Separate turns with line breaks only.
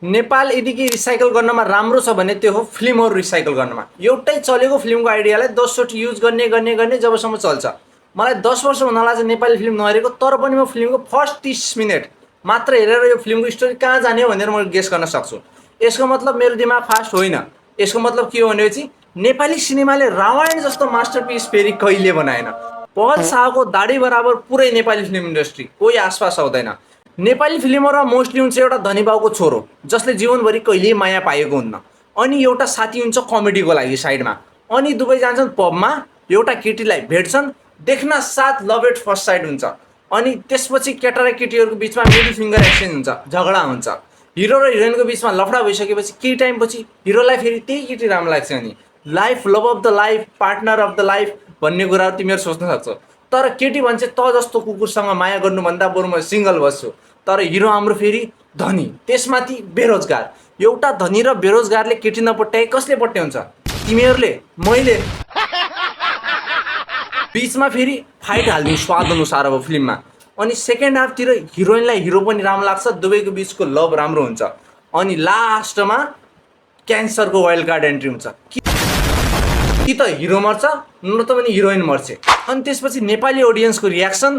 नेपाल यदि के रिसाइकल गर्नमा राम्रो छ भने त्यो हो फिल्महरू रिसाइकल गर्नमा। एउटै चलेको फिल्मको आइडियालाई 10 चोटि युज गर्ने जबसम्म चल्छ। मलाई 10 वर्ष हुन लाग्छ नेपाली फिल्म नहेरेको, तर पनि म फिल्मको फर्स्ट 30 मिनट मात्र हेरेर यो फिल्मको स्टोरी कहाँ जाने हो भनेर म गेस गर्न सक्छु। यसको मतलब मेरो दिमाग फास्ट होइन। यसको मतलब के हो भनेपछि नेपाली सिनेमाले रामायण जस्तो मास्टरपिस फेरि कहिले बनाएन। पवन शाहको दाढी बराबर पुरै नेपाली फिल्म इन्डस्ट्री कोही आसपास आउँदैन। नेपाली फिल्ममा मोस्टली हुन्छ एउटा धनी बाउको छोरो जसले जीवनभरि कहिल्यै माया पाएको हुन्न, अनि एउटा साथी हुन्छ कमेडीको लागि साइडमा, अनि दुवै जान्छन् पबमा, एउटा केटीलाई भेट्छन्, देख्न साथ लभ एट फर्स्ट साइड हुन्छ, अनि त्यसपछि केटा र केटीहरूको बिचमा मिडल फिङ्गर एक्सचेन्ज हुन्छ, झगडा हुन्छ। हिरो र हिरोइनको बिचमा लफडा भइसकेपछि केही टाइमपछि हिरोलाई फेरि त्यही केटी राम्रो लाग्छ, अनि life love of the life partner of the life भन्ने कुराहरू तिमीहरू सोच्न सक्छौ। तर केटी भन्छ त जस्तो कुकुरसँग माया गर्नुभन्दा बरु म सिङ्गल बस्छु। तर हिरो हाम्रो फेरि धनी, त्यसमाथि बेरोजगार। एउटा धनी र बेरोजगारले केटी नपट्याए कसले पट्याउँछ? तिमीहरूले, मैले। बिचमा फेरि फाइट हाल्ने स्वाद अनुसार अब फिल्ममा। अनि सेकेन्ड हाफतिर हिरोइनलाई हिरो पनि राम्रो लाग्छ, दुवैको बिचको लभ राम्रो हुन्छ, अनि लास्टमा क्यान्सरको वाइल्ड कार्ड एन्ट्री हुन्छ। कि त हिरो मर्छ न त पनि हिरोइन मर्छ। अनि त्यसपछि नेपाली ऑडियन्सको रियाक्सन